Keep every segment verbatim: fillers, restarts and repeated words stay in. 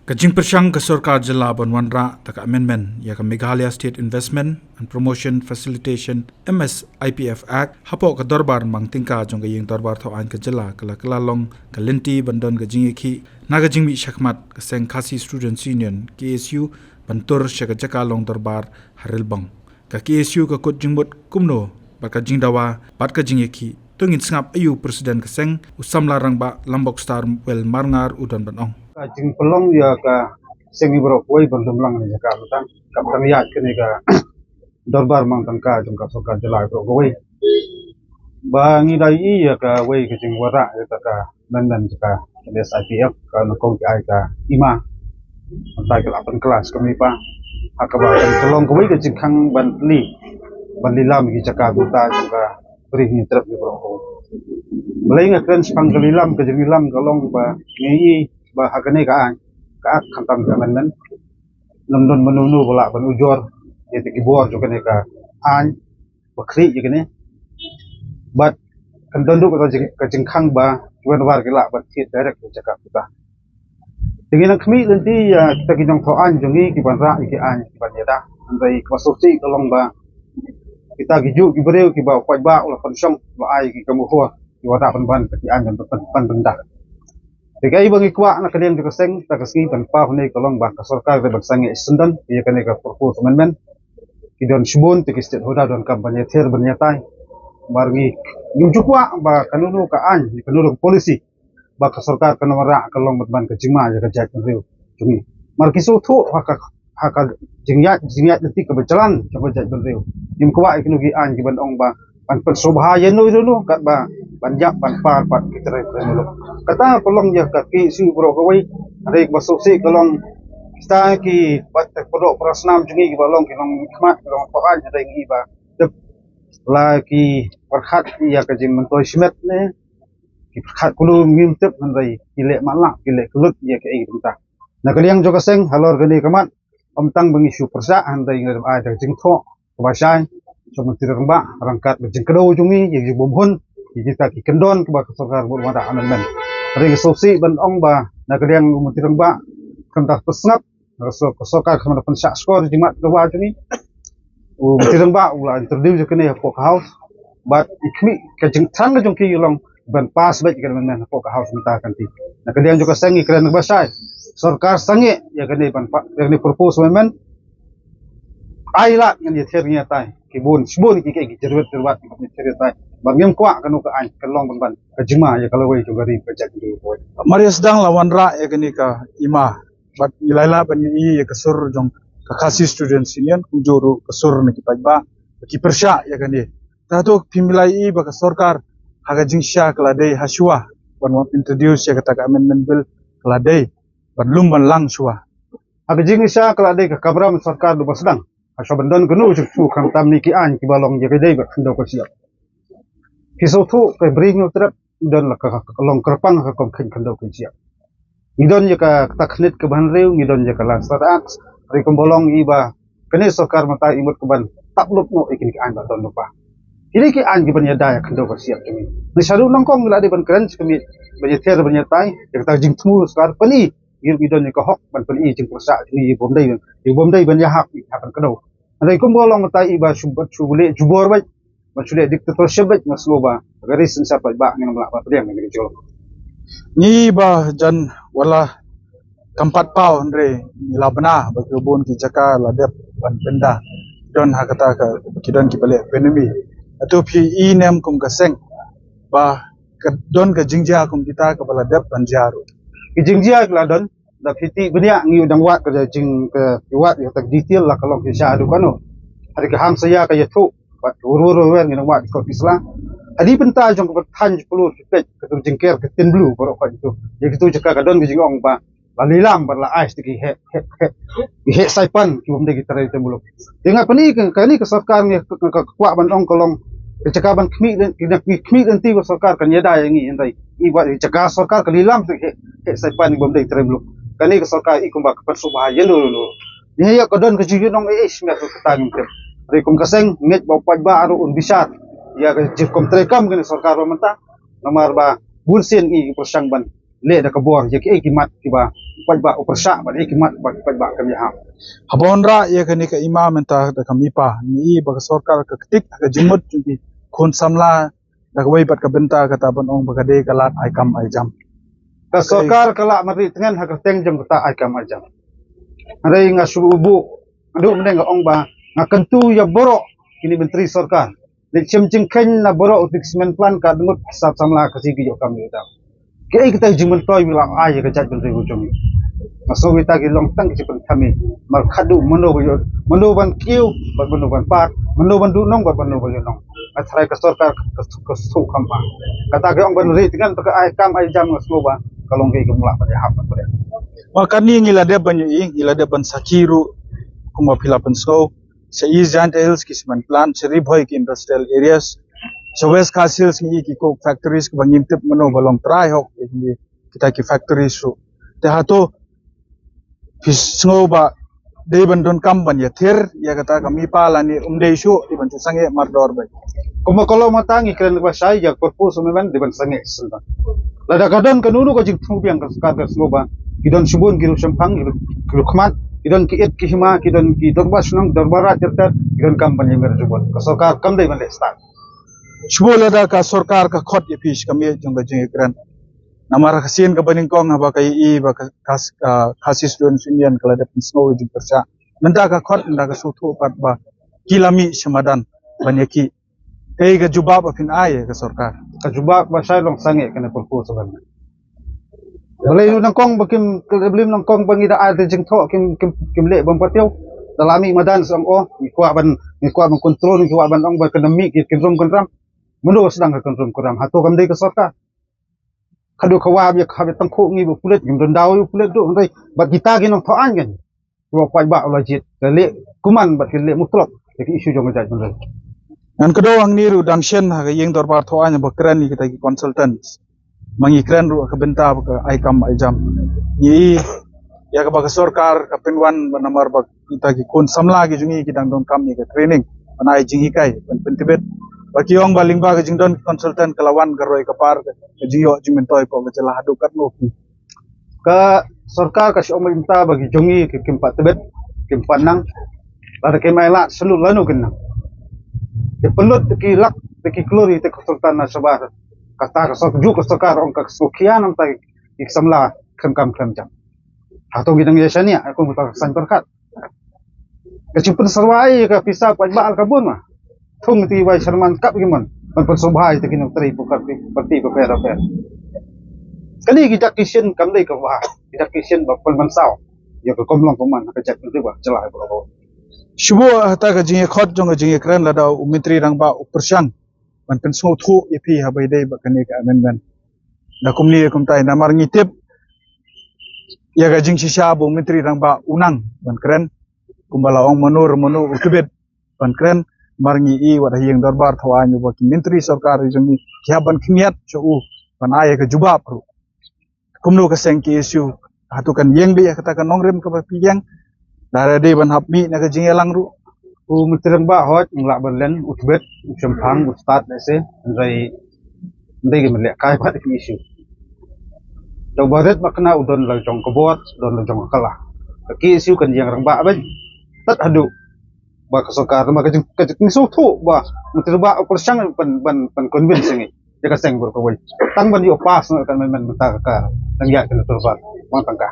Ka jingpyrshang ka sorkar jylla ban wanrah da ka amendment ïa ka Meghalaya State Investment and Promotion Facilitation, M S I P F, Act hapoh ka dorbar mang tyngka jong ka ïing dorbar thaw aiñ ka jylla ka la kylla long ka lynti ban don ka jingïakhih na ka jingmih shakhmat ka seng Khasi Students' Union, K S U, ban tur sha ka jaka long dorbar ha Rilbong. Ka K S U ka kut jingmut kumno bad ka jingdawa bad ka jingïakhih? To ngin sngap aïu President ka seng, u samla rangbah Lambok Star Well Marngar, u don ban ong. Ka jingpynlong ïa ka seng i baroh kawei ban lum lang ne ka, ka tang ïa kane ka dorbar mang tyngka jong ka sorkar jylla baroh kawei. Ba ngi da ïohi ïa kawei ka jingwanrah ïa ka amendment ka M S I P F, ka na kong ki ai ka ima. Mynta ki la pynkylla sha ka mipa. Ha kaba kan ka long kawei ka jingkhang ban plie, ban lilam ki jaka buta jong ka Ri Hynñiewtrep ki baroh. Balei nga kren shaphang ka lilam, ka jinglilam ka long ba ngi ïohi ba ha kane ka aiñ, ka Act khamtam ka amendment, ym don mano mano ba lah ban ujor ïa ki bor jong kane ka aiñ ba khlieh ïa kane. Bad kan don ruh ka jing-, ka jingkhang ba ki wan war ki lah ban thied direct ki jaka buta. Te ngi nang khmih lynti ïa kita ki nongthaw aiñ jong ngi ki ban rah ïa ki aiñ ki ban ïada. Hynrei kaba sngewsih ka long ba kita ki juh ki briew kiba u paidbah u la pynshong, u la ai ki ka mohor, ki wanrah ban ban ki aiñ ban, ban, ban pyndah. Te kaei ba ngi kwah na ka liang jong ka seng, ta ka sngi ban paw hangne ka long ba ka sorkar dei ban sangeh shisyndon ïa kane ka proposed amendment. Ki don shibun te ki stakeholder donkam ban ïather ban ïatai. Namar ngi, ngim ju kwah ba kano kano ka aiñ, kano kano ka policy ba ka sorkar kan wanrah ka long ban ban ka jingma ïa ka jaitbynriew jong ngi. Namar ki sngewthuh ha ka, ha ka jingïaid, jingïaid lynti kaba jlan jong ka jaitbynriew. Ngim kwah ïa kino ki aiñ ki ban ong ba ban pynsngewbha ïano ïano katba ban ïap ban par pat ki trai trai muluk. Kata ka long ïa ka K S U baroh kawei. Hynrei kaba sngewsih ka long kita ki bad ki para doh para snam jong ngi kiba long ki nongmihkhmat, ki nongthaw aiñ, hynrei ngi ba dep la ki pyrkhat ïa ka jingmyntoi shimet ne ki pyrkhat kulmar, ngim tip, hynrei ki leh matlah, ki leh kyllut ïa kaei kata. Na ka liang jong ka seng halor kane ka mat, ym tang ba ngi shu pyrshah, hynrei ngi ai da ka jingthoh kaba shai sha u Myntri Rangbah ryngkat bad jingkdew jong ngi ïa ka jingbymhun ïa kita ki kyndon kiba ka sorkar mut wanrah amendment. Hynrei nga sngewsih ban ong ba na ka liang u Myntri Rangbah, kan da pynsngap, ka sor-, ka sorkar kan da pynshah skor jingmut ka wah jong ngi. U Myntri Rangbah u la introduce ïa kane hapoh ka House. Bad i khmih, ka jingthrang ka jong ki ka long ban pass beit ïa ka amendment hapoh ka House mynta kan ti. Na ka liang jong ka seng ngi kren kaba shai, sorkar sangeh ïa kane ban pa-, ïa kane proposed amendment. Ai lad ngan ïather ngi ïatai, ki bun shibun ki, ki, ki jyrwet jyrwat ki ban ïather ïatai. Bad ngim kwah kano ka aiñ kan long ban ban ka jingma ïa ka lawei jong ka ri ka jaitbynriew kawei. Mar ïa sdang la wanrah ïa kane ka ima bad ngi la ïalap ban ïohi ïa ka sur jong ka Khasi Students' Union, kumjuh ruh ka sur na ki paidbah ba ki pyrshah ïa kane. Te hato phim la ïohi ba ka sorkar ha ka jingshisha ka la dei ha shuwa ban wan introduce ïa kata ka amendment bill, ka la dei ban lum ban lang shuwa? Ha ka jingshisha ka la dei ka kamram sorkar ruh ba sdang ha shuwa ban don kano jingshu khamtam ne ki aiñ kiba long ïa ka dei ba khyndew ka shyiap. Phi sngewthuh ka Ri Hynñiewtrep don la ka, ka long kyrpang ha ka kum kheiñ khyndew kheiñ shyiap. Ngi don ïa ka, kata ka khyndiat kaba hynriew, ngi don ïa ka Land Start Act, hynrei kumba long i ba kane sorkar mynta i mut ka ban tap lut noh ïa kine ki aiñ ba don lypa. Kine ki aiñ ki ban ïada ïa ka khyndew ka shyiap jong ngi. Ngi sha ruh nyngkong ngi la dei ban kren sha ka miej, ban ïather ban ïatai ïa kata ka jingthmu sorkar, pyni ïa ngi don ïa ka hok ban pyni jingpyrshah jong ngi, ïa bym dei, ïa bym dei ban ïahap, ïa ban kdew. Hynrei kumba long mynta i ba shu, ba shu leh jubor beit, ba shu leh dictatorship beit, nga sngew ba ka ri synshar paidbah ngin ym lah ban pdiang ïa ka jingïalang. Ngi ba jan wat la kam pat paw, hynrei ngi la bna ba ki bun ki jaka la dep ban pynda. Don ha kata ka, ki don kiba leh pynmih. Hato phi i ne em kum ka seng ba ka don ka jingjia kum kita kaba la dep ban jia ruh? Ki jingjia ki la don, da phi tip bniah ngi u dang wad ka jing ka, ki wad ïa ka detail la ka long ki sha haduh kano. Hynrei ka ham sa ïa ka ïathuh bad ka wur wur wer ngi dang wad ka pisa la. Hadien bynta jong ka ban thaiñ jong ka lur ki peit ka tu jingker ka tin blu baroh ka tu. Ïa ka tu jaka ka don ka jingong ba la lilam bad la ai sha ki heh, heh, heh, ki heh saipan ki bym dei ki trai te muluk. Te nga pyni ka, kane ka sorkar ngi ka, ka, ka kwah ban ong ka long ka jaka ban khmih lynti, ngi khmih lynti ba sorkar kan ïada ïa ngi, hynrei i ba jaka sorkar ka lilam sha ki heh, heh saipan ki bym dei trai muluk. Kane ka sorkar i kumba ka pynsngewbha ïa no no. Ngi ïa ka don ka jingïaid nong ei ei shimet ka ta ngim tip. Hynrei kum ka seng ngeit ba u paidbah ruh un bishar ïa ka jingkum treikam kane sorkar ba mynta. Namar ba bun sien ngi ki pyrshang ban leh da ka bor ïa kiei ki mat kiba u paidbah u pyrshah bad ïa ki mat ba ki paidbah kam ïahap. Haba wanrah ïa kane ka ima mynta da ka MIPA, ngi i ba ka sorkar ka ktik ha ka jingmut jong ki khun samla da kawei pat ka bynta kata ban ong ba ka dei ka lad ai kam ai jam. Ka sorkar ka lah ban ri tngen ha ka teng jong kata ai kam ai jam. Hynrei nga shu buh, nga duh mynne nga ong ba nga kyntu ïa baroh kine myntri sorkar. Leit shem jingkheiñ na baroh u Treatment Plant ka dngut ki sap samla ka si ki ïoh kam ïoh dam. Kiei kita ki jingmyntoi ba la ai ïa ka jaitbynriew jong ngi. Nga sngew kita ki long tang ki jingpynthame. Mar khadduh mano ba ïoh, mano ban kiew bad mano ban par, mano ban duh nong bad mano ban ïoh nong. Nga tharai ka sorkar ka, ka, ka shu kham ba kata ka ong ban ri tngen ba ka ai kam ai jam, nga sngew ba ka long kaei kaba lah ban ïahap ban pyrshah. Ma kane ngi la dep ban ïohi, ngi la dep ban sakhi ruh, kumba phi la pynsngew. Sha East Jaintia Hills ki cement plant, sha Ri Bhoi ki industrial areas, sha West Khasi Hills ngi i ki coke factories kiba ngim tip mano ba long trai hok ïa ki, kita ki factories ruh. Te hato phi sngew ba dei ban donkam ban ïathir ïa kata ka MIPA lane ym dei shuh, dei ban shu sangeh mardor beit? Kumba ka long mynta ngi kren ba shai ïa ka purpose amendment dei ban sangeh shuh. Lada ka don kano kano ka jingthmu biang ka sorkar ka sngew ba ki don shibun ki ruh shemphang, ki ruh, ki ruh khmat, ki don ki it ki hima, ki don ki dorbar shnong, dorbar raid ter ter, ki donkam ban ïa mer jubor. Ka sorkar kam dei ban leh stad. Shu lada ka sorkar ka khot ïa phi sha ka miej jong ka jingïakren. Namar ka sien kaba nyngkong haba ka ïohi ba ka, ka, ka Khasi Students Union ka la dep pynsngew ïa jingpyrshah. Mynta ka khot, mynta ka sngewthuh pat ba ki la mih sha madan ban ïakhih. Kaei ka jubab ba phin ai ïa ka sorkar? Ka jubab ba shai long sangeh kane purpose ban. Balei nyngkong ba kim, balei nyngkong ba ngi da ai da jingthoh kim, kim, kim leh bym patiew. Da la mih madan sa ong, oh, ngi kwah ban, ngi kwah ban control, ngi kwah ban ong ba kan mih ki kynrum kynram. Mano sdang ka kynrum kynram? Hato kam dei ka sorkar? Khadduh ka wah ïa ka hap ïa tangkhuh ngi ba pulit, ngim don daw ïa pulit ruh, hynrei bad kita ki nongthoh aiñ kan. Kiba paidbah u la jied, ka leh kuman bad ka leh mutlop ïa ka issue jong ka jaitbynriew. Ngan kdew hangne ruh dang shen ha ka ïing dorbar thaw aiñ ba kren ïa kita ki consultants. Ma ngi kren ruh ha ka bynta ba ka ai kam ai jam. Ngi i ïa kaba ka sorkar ka pynwan ba namar ba kita ki khun samla ki jong ngi ki dang donkam ïa ka training ban ai jinghikai ban pyntbit. Ba ki ong ba lyngba ka jingdon consultant ka la wan ka roi ka par ka jingïoh jingmyntoi hapoh ka jylla haduh katno ki. Ka sorkar ka shu ong mynta ba ki jong ngi ki kim pat tbit, kim pat nang. Lada kim ailad shu lut lano kin nang. Ki pynlut ki lak ki klur ïa ki consultant na shabar. Kata ka sorkar, ju ka sorkar ong ka sngewkhia namar ki samla khlem kam khlem jam. Hato ngi dang ïa shaniah kum ka saiñ pyrkhat. Ka jingpynsyrwa ïa ka pisa paidbah ka bun ma. Thung ti wai sharman kap ki mon ban pynsyrwa ïa ki nongtrei pyrkhat parti bapher bapher. Kane ki dak ki shin kam dei kaba, ki dak ki shin ba pynmynsaw ïa ka kam long kam man ka jaitbynriew ba jylla ba. Shu buh hata ka jingïakhot jong ka jingïakren lada u Myntri Rangbah u pyrshang ban pynsngewthuh ïa phi haba ïadei bad kane ka amendment. Da kumne kumtai namar ngi tip ïa ka jingshisha ba u Myntri Rangbah u nang ban kren, kumba la ong mano re mano u tbit ban kren. Namar ngi i wat ha ïing dorbar thaw aiñ ba ki myntri sorkar jong ngi ki hap ban khyndiat sha u ban ai ïa ka jubab ruh. Kumno ka seng K S U, hato kan ïeng beit ïa kata ka nongrim kaba phi ïeng? Lada dei ban hap mih na ka jingïalang ruh. U Myntri Rangbah hooid, ngi lah ban len, u tbit, u shemphang, u stad lehse, hynrei ym dei ban lehkai bad ka K S U. Da u barit ba kane u don la jong ka bor, don la jong ka kylla. Ka K S U kan ïeng rangbah beit. Tat haduh ba ka sorkar, ba ka jing, ka jingsngewthuh ba Myntri Rangbah u pyrshang ban, ban, ban convince ngi. Ïa ka seng baroh kawei. Tang ban ïoh pass na ka amendment mynta ka dang ïaid ka dorbar. Bang tang ka.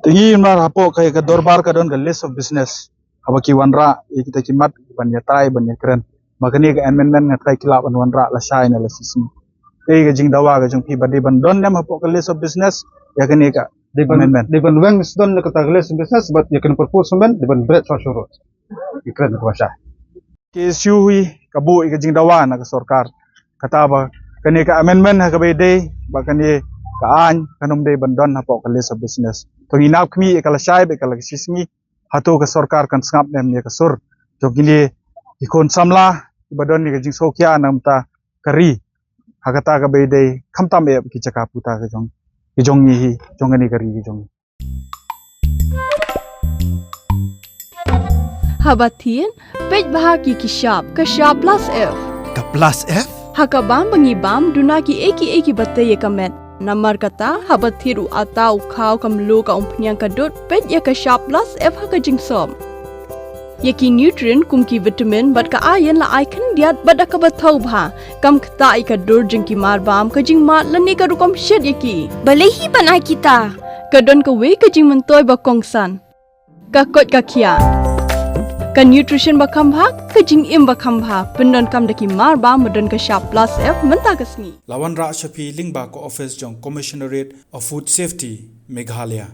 Te ngi mar hapoh ka, ka dorbar ka don ka list of business. Haba ki wanrah ïa kita ki mat ban ïatai ban ïakren. Ma kane ka amendment nga trai ki lah ban wanrah lashai ne lashisngi. Te ka jingdawa ka jong phi ba dei ban don ne em hapoh ka list of business ïa kane ka amendment? Dei ban weng sdon na kata ka list of business bad ïa kane proposed amendment dei ban bret shuh shuh ruh. Ïa kren ka ba shai. Ka issue hi ka buh ïa ka jingdawa na ka sorkar. Kata ba kane ka amendment ha kaba ïadei ba kane ka aiñ kan ym dei ban don hapoh ka list of business. To ngi nap khmih ïa ka lashai bad ka lashisngi. Hato ka sorkar kan sngap ne em ïa ka sur jong kine ki khun samla kiba don ïa ka jingsngewkhia na ka bynta ka ri ha kata kaba ïadei khamtam ïa ki jaka puta ka jong, ki jong ngi hi, jong kane ka ri ka jong ngi. Haba thied, peit bha ki ki shap, ka shap plus F. Ka plus F? Ha ka bam ba ngi bam, duna kiei kiei kiba tei ïa ka met. Namar kata, haba thied u atta, u khaw, ka mluh, ka umphniang, ka dud, peit ïa ka Shap Plus F ha ka jingsop. Ïa ki nutrient kum ki vitamin bad ka iron la ai khyndiat bad da kaba thaw bha. Kam ktah ïa ka dur jong ki marbam, ka jingmad lane ka rukom shet ïa ki. Balei hi ban ai kita? Ka don kawei ka jingmyntoi ba kongsan. Ka koit ka khiah. Ka nutrition ba kham bha, ka jingim ba kham bha. Pyndonkam da ki marbam ba don ka Shap Plus F mynta ka sngi. La wanrah sha phi lyngba ka office jong Commissionerate of Food Safety, Meghalaya.